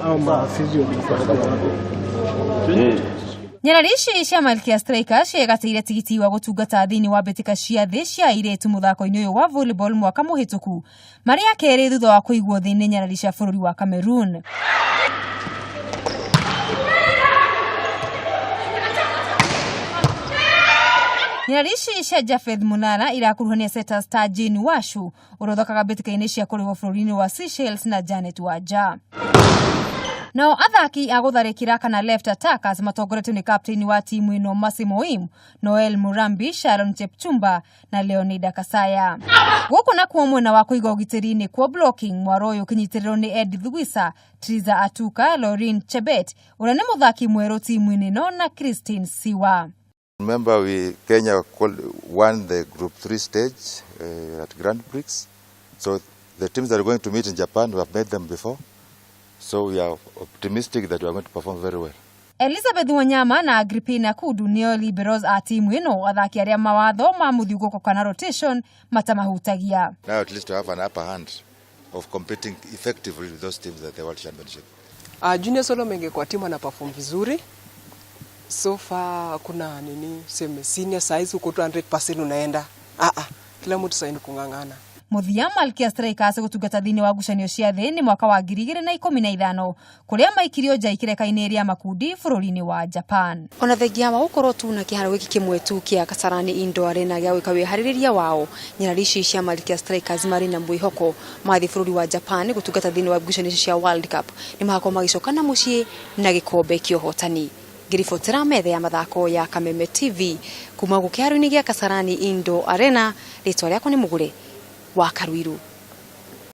Au maphysio wanakuwa wako. Nyarari ici cia Malkia Strikers ciĩgatĩire tigiti wa gũtungata thĩinĩ wa mbĩtĩka cia thĩ cia airĩtu mũthako-inĩ ũyũ wa volleyball mwaka mũhĩtũku, marĩ a kerĩ thutha wa kũigwo thĩ nĩ nyarari cia bũrũri wa Cameroon. Nyarari ici cia Japheth Munara irakuruhania Seta Star Jane Washu ũrĩa ũthakaga mbĩtĩka-inĩ cia kũrĩhwo bũrũri-inĩ wa Seychelles na Janet Wanja. Nao athaki a gũtharĩkĩra kana left attackers matongoretio nĩ kapteni wa timu ĩno Mercy Moim, Noel Murambi, Sharon Chepchumba na Leonida Kasaya. Gũkũ nakuo mwena wa kũiga ũgitĩri nĩ kuo blocking, mwaro ũyũ ũkĩnyitĩrĩrwo nĩ Edith Wisa, Triza Atuka, Lorin Chebet ũrĩa nĩ mũthaki mwerũ timu-inĩ ĩno na Christine Siwa. Remember, we Kenya won the Group 3 stage at Grand Prix. So the teams that are going to meet in Japan, we have met them before. So we are optimistic that we are going to perform very well. Elizabeth Wanyama na Agripina Kudu nĩo liberos a timu ĩno, athaki arĩa mawatho ma mũthiũngũko kana rotation matamahutagia. Now at least to have an upper hand of competing effectively with those teams at the World Championship. Junior Solomon kwa timu ana perform vizuri. So far kuna nini seme senior size uko 200% unaenda. Kila mtu sasa ni kung'ang'ana. Mũthia Malkia Strikers gũtungata thĩinĩ wa ngucanio cia thĩ nĩ mwaka wa 2015 kũrĩa maikirio nja ikĩreka-inĩ rĩa makundi bũrũri-inĩ wa Japan. Ona thengia wa gũkorwo tu na kĩharo gĩkĩ kĩmwe tu kĩa Kasarani Indoor Arena gĩa gwĩka wĩharĩrĩria wao, nyarari ici cia Malkia Strikers marĩ na mwĩhoko mathiĩ bũrũri wa Japan gũtungata thĩinĩ wa ngucanio cia World Cup nĩ magakorwo magĩcoka na mũciĩ na gĩkombe kĩa ũhotani. Ngĩribotera metha ya mathako ya Kameme TV kuma gũkũ kĩharo-inĩ gĩa Kasarani Indoor Arena, rĩtwa rĩakwa nĩ Mũgũre wa Karuiru.